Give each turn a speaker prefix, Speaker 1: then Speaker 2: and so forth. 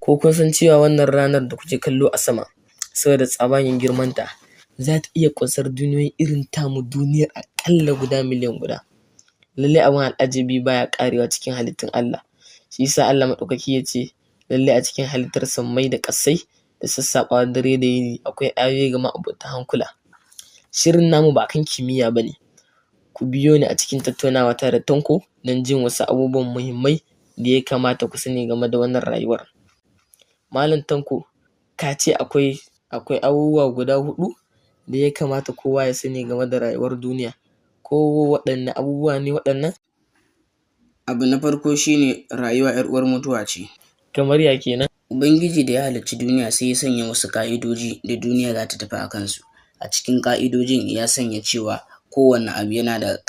Speaker 1: Ko kun san cewa wannan ranar da kuke kallo a sama, saboda tsabagen girmanta za ta iya ƙunsar duniyoyi irin tamu duniyar aƙalla guda miliyan guda. Lallai abin al'ajabi baya ƙarewa cikin halittun Allah. Shi ya sa Allah maɗaukaki ya ce lallai a cikin halittar sammai da ƙasai da sassaɓawar dare da yini akwai ayoyi ga ma'abota hankula. Shirin namu ba akan kimiyya ba ne, ku biyo ni a cikin tattaunawata da Tanko don jin wasu abubuwan muhimmai da ya kamata ku sani game da wannan rayuwar. Malam Tanko, ka ce akwai abubuwa guda huɗu da ya kamata kowa ya sani game da rayuwar duniya, ko waɗanne abubuwa ne waɗannan?
Speaker 2: Abu na farko shi ne rayuwa ‘yar uwar mutuwa ce.
Speaker 1: Kamar ya kenan?
Speaker 2: Ubangiji da ya halicci duniya sai ya sanya wasu ƙa'idoji da duniya za ta tafi a kansu. A cikin ƙa'idojin ya sanya cewa kowane abu yana da